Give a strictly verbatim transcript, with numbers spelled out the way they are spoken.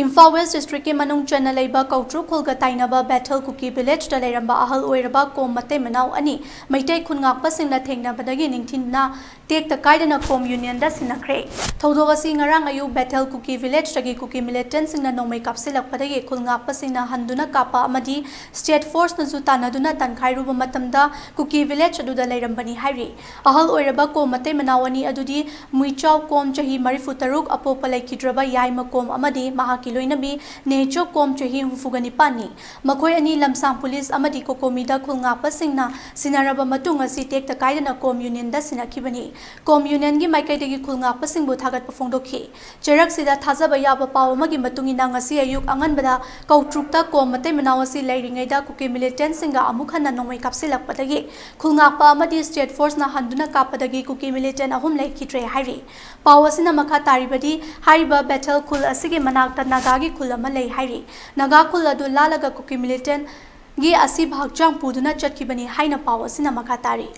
Imphal west ꯗꯤꯁꯇ꯭ꯔꯤꯛꯀꯤ ꯃꯅꯨꯡ ꯆꯟꯅ ꯂꯩꯕ ꯀꯧꯇ꯭ꯔꯨꯛ ꯈꯨꯜꯒ ꯇꯥꯏꯅꯕ ꯕꯦꯊꯦꯜ ꯀꯨꯀꯤ ꯚꯤꯂꯦꯖꯇ ꯂꯩꯔꯝꯕ ꯑꯍꯜ ꯑꯣꯏꯔꯕ ꯀꯣꯝ ꯃꯇꯩ ꯃꯅꯥꯎ ꯑꯅꯤ ꯃꯩꯇꯩ ꯈꯨꯜ ꯉꯥꯛꯄꯁꯤꯡꯅ ꯊꯦꯡꯅꯕꯗꯒꯤ ꯅꯤꯡꯊꯤꯅ ꯇꯦꯛꯇ ꯀꯥꯏꯗꯅ ꯀꯣꯝ ꯌꯨꯅꯤꯌꯟꯗ ꯁꯤꯟꯅꯈ꯭ꯔꯦ꯫ ꯊꯧꯗꯣꯛ ꯑꯁꯤ ꯉꯔꯥꯡ ꯑꯌꯨꯛ ꯕꯦꯊꯦꯜ ꯀꯨꯀꯤ ꯚꯤꯂꯦꯖꯇꯒꯤ ꯀꯨꯀꯤ ꯃꯤꯂꯤꯇꯦꯟꯠꯁꯤꯡꯅ ꯅꯣꯡꯃꯩ ꯀꯥꯞꯁꯤꯜꯂꯛꯄꯗꯒꯤ ꯈꯨꯜ ꯉꯥꯛꯄꯁꯤꯡꯅ ꯍꯟꯗꯨꯅ ꯀꯥꯞꯄ ꯑꯃꯗꯤ ꯁ꯭ꯇꯦꯠ ꯐꯣꯔꯁꯅꯁꯨ ꯇꯥꯟꯅꯗꯨꯅ ꯇꯥꯟꯈꯥꯏꯔꯨꯕ ꯃꯇꯝꯗ ꯀꯨꯀꯤ ꯚꯤꯂꯦꯖ ꯑꯗꯨꯗ ꯂꯩꯔꯝꯕꯅꯤ ꯍꯥꯏꯔꯤ꯫ ꯑꯍꯜ ꯑꯣꯏꯔꯕ ꯀꯣꯝ ꯃꯇꯩ ꯃꯅꯥꯎ ꯑꯅꯤ ꯑꯗꯨꯗꯤ ꯃꯨꯏꯆꯥꯎ ꯀꯣꯝ ꯆꯍꯤ ꯃꯔꯤꯐꯨ ꯇꯔꯨꯛ, ꯑꯄꯣꯛꯄ ꯂꯩꯈꯤꯗ꯭ꯔꯕ ꯌꯥꯏꯃ ꯀꯣꯝ ꯑꯃꯗꯤ ꯃꯍꯥꯛꯀꯤ ꯂꯣꯏꯅꯕꯤ ꯅꯦꯆꯣ ꯀꯣꯝ ꯆꯍꯤ ꯍꯨꯝꯐꯨꯒ ꯅꯤꯄꯥꯟꯅꯤ꯫ ꯃꯈꯣꯏ ꯑꯅꯤ ꯂꯝꯁꯥꯡ ꯄꯨꯂꯤꯁ ꯑꯃꯗꯤ ꯀꯣꯀꯣꯃꯤꯗ ꯈꯨꯜ ꯉꯥꯛꯄꯁꯤꯡꯅ ꯁꯤꯟꯅꯔꯕ ꯃꯇꯨꯡ ꯑꯁꯤ ꯇꯦꯛꯇ ꯀꯥꯏꯗꯅ ꯀꯣꯝ ꯌꯨꯅꯤꯌꯟꯗ ꯁꯤꯟꯅꯈꯤꯕꯅꯤ꯫ ꯀꯣꯝ ꯌꯨꯅꯤꯌꯟꯒꯤ ꯃꯥꯏꯀꯩꯗꯒꯤ ꯈꯨꯜ ꯉꯥꯛꯄꯁꯤꯡꯕꯨ ꯊꯥꯒꯠꯄ ꯐꯣꯡꯗꯣꯛꯈꯤ꯫ ꯆꯦꯔꯛꯁꯤꯗ ꯊꯥꯖꯕ ꯌꯥꯕ ꯄꯥꯎ ꯑꯃꯒꯤ ꯃꯇꯨꯡ ꯏꯟꯅ ꯉꯁꯤ ꯑꯌꯨꯛ ꯑꯉꯟꯕꯗ ꯀꯧꯇ꯭ꯔꯨꯛꯇ ꯀꯣꯝ ꯃꯇꯩ ꯃꯅꯥꯎ ꯑꯁꯤ ꯂꯩꯔꯤꯉꯩꯗ ꯀꯨꯀꯤ ꯃꯤꯂꯤꯇꯦꯟꯠꯁꯤꯡꯒ ꯑꯃꯨꯛ ꯍꯟꯅ ꯅꯣꯡꯃꯩ ꯀꯥꯞꯁꯤꯜꯂꯛꯄꯗꯒꯤ ꯈꯨꯜ ꯉꯥꯛꯄ ꯑꯃꯗꯤ ꯁ꯭ꯇꯦꯠ ꯐꯣꯔꯁꯅ ꯍꯟꯗꯨꯅ ꯀꯥꯞꯄꯗꯒꯤ ꯀꯨꯀꯤ ꯃꯤꯂꯤꯇꯦꯟꯠ ꯑꯍꯨꯝ ꯂꯩꯈꯤꯗ꯭ꯔꯦ ꯍꯥꯏꯔꯤ꯫ ꯄꯥꯎ ꯑꯁꯤꯅ ꯃꯈꯥ ꯇꯥꯔꯤꯕꯗꯤ ꯍꯥꯏꯔꯤꯕ ꯕꯦꯊꯦꯜ ꯈꯨꯜ ꯑꯁꯤꯒꯤ ꯃꯅꯥꯛꯇ ꯅꯥꯒꯥꯒꯤ ꯈꯨꯜ ꯑꯃ ꯂꯩ ꯍꯥꯏꯔꯤ꯫ ꯅꯥꯒꯥ ꯈꯨꯜ ꯑꯗꯨ ꯂꯥꯜꯂꯒ ꯀꯨꯀꯤ ꯃꯤꯂꯤꯇꯦꯟꯠꯒꯤ ꯑꯁꯤꯕ ꯍꯛꯆꯥꯡ ꯄꯨꯗꯨꯅ ꯆꯠꯈꯤꯕꯅꯤ ꯍꯥꯏꯅ ꯄꯥꯎ ꯑꯁꯤꯅ ꯃꯈꯥ ꯇꯥꯔꯤ꯫